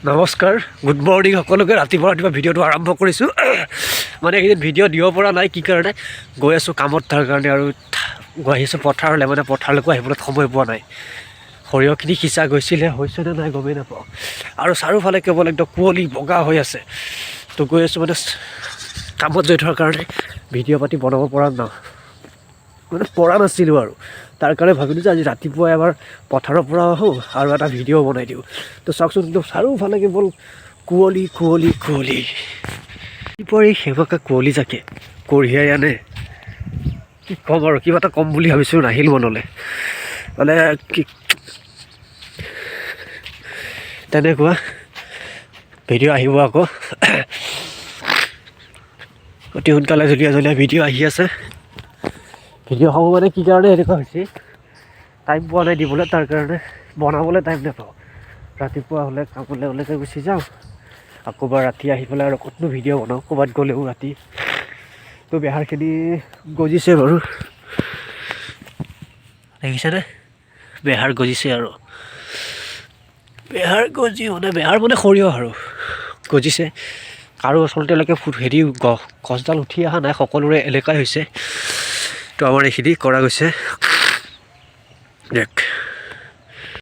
নমস্কাৰ, good morning সকলোকে। ৰাতিপুৱা ৰাতিপুৱা ভিডিঅ'টো আৰম্ভ কৰিছোঁ। মানে এইকেইদিন ভিডিঅ' দিব পৰা নাই, কি কাৰণে গৈ আছোঁ কামত, তাৰ কাৰণে। আৰু গৈ আহিছোঁ পথাৰলৈ, মানে পথাৰলৈকো আহিবলৈ সময় পোৱা নাই। সৰিয়হখিনি সিঁচা গৈছিলে, হৈছেনে নাই গমেই নাপাওঁ। আৰু চাৰিওফালে কেৱল একদম কুঁৱলী বগা হৈ আছে। তো গৈ আছোঁ, মানে কামত জড়িত থকাৰ কাৰণে ভিডিঅ' পাতি বনাব পৰা না মানে পৰা নাছিলোঁ। আৰু তাৰ কাৰণে ভাবিলোঁ যে আজি ৰাতিপুৱা এবাৰ পথাৰৰ পৰা আহোঁ আৰু এটা ভিডিঅ' বনাই দিওঁ। তো চাওকচোন, একদম চাৰিওফালে কেৱল কুঁৱলী, কুঁৱলী, কুঁৱলী। ৰাতিপুৱাৰ এই সেমেকা কুঁৱলী জাকে কঢ়িয়াই আনে, কি ক'ম আৰু। কিবা এটা ক'ম বুলি ভাবিছোঁ, নাহিল মনলৈ। মানে কি তেনেকুৱা ভিডিঅ' আহিব আকৌ অতি সোনকালে। ধুনীয়া ধুনীয়া ভিডিঅ' আহি আছে। ভিডিঅ'সমূহ মানে কি কাৰণে এনেকুৱা হৈছে, টাইম পোৱা নাই দিবলৈ, তাৰ কাৰণে বনাবলৈ টাইম নাপাওঁ। ৰাতিপুৱা হ'লে কামলৈ ওলাই গুচি যাওঁ, আকৌ বা ৰাতি আহি পেলাই আৰু ক'তনো ভিডিঅ' বনাওঁ, ক'ৰবাত গ'লেও ৰাতি। তো বেহাৰখিনি গজিছে বাৰু, দেখিছেনে? বেহাৰ গজিছে। আৰু বেহাৰ গজি মানে বেহাৰ মানে সৰিয়হ আৰু গজিছে। কাৰো আচলতে এতিয়ালৈকে হেৰি গছডাল উঠি অহা নাই, সকলোৰে এলেকাই হৈছে। তো আমাৰ এইখিনি কৰা গৈছে। দেখ।